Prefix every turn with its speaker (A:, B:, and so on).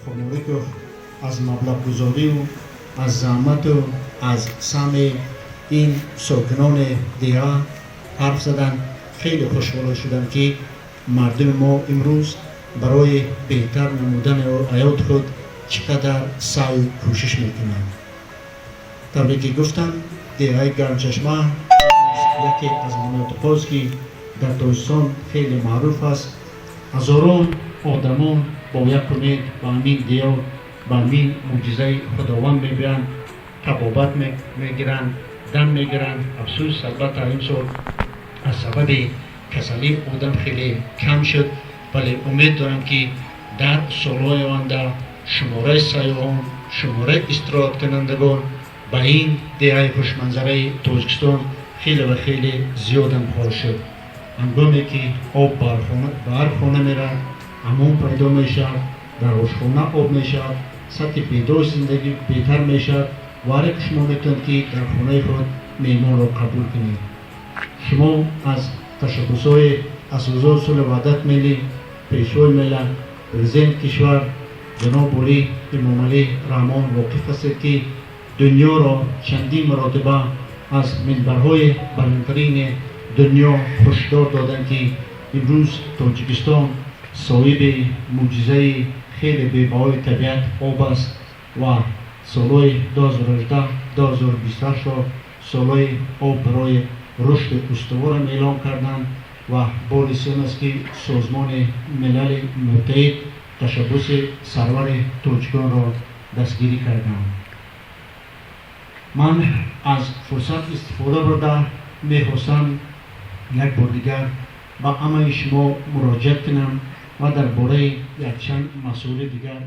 A: Хонориков аз маблағгузорию аз заҳмату аз саҳми ин сокинони деҳа ҳарф заданд. Хеле хушҳол шудам, ки мардуми мо имрӯз барои беҳтар намудани ҳаёти худ чӣ қадар саъю кӯшиш мекунанд. Тавре ки гуфтам, деҳаи Гармчашма яке аз минтақаҳост, ки дар Тоҷикистон хеле маъруф аст. Ҳазорон одамон бо як умед ба ҳамин диёр, ба ҳамин мӯъҷизаи Худованд мебиёянд, табобат мегиранд, дам мегиранд. Афсӯс, албатта, имсол аз сабаби касалӣ одам хеле кам шуд, вале умед дорам, ки дар солҳои оянда шумораи сайёҳон, шумораи истироҳаткунандагон ба ин деҳаи хушманзараи Тоҷикистон хеле ва хеле зиёдам хоҳад шуд. Ҳангоме ки об ба ҳар хона меравад, ҳаммом пайдо мешавад, дар ошхона об мешавад, сатҳи беҳдошти зиндагӣ беҳтар мешавад ва ҳар яке шумо метавонед, ки дар хонаи худ меҳмонро қабул кунед. Шумо аз ташаббусҳои Асосгузори сулҳу ваҳдати миллӣ, Пешвои миллат, Президенти кишвар ҷаноб олӣ Эмомалӣ Раҳмон воқиф ҳастед, ки дунёро чандин маротиба аз минбарҳои баландтарини дунё ҳушдор доданд, ки имрӯз Тоҷикистон соҳиби мӯъҷизаи хеле бебаҳои табиат об аст ва солҳои 2018 2028-ро солҳои об барои рушди устуворам эълон карданд. Ва бори сеюм аст, ки Созмони Милали Муттаҳид ташаббуси сарвари тоҷиконро дастгирӣ карданд. Ман аз фурсат истифода бурда мехостам як бор дигар ба ҳамаи шумо муроҷиат кунам ва дар бораи якчанд масъули дигар.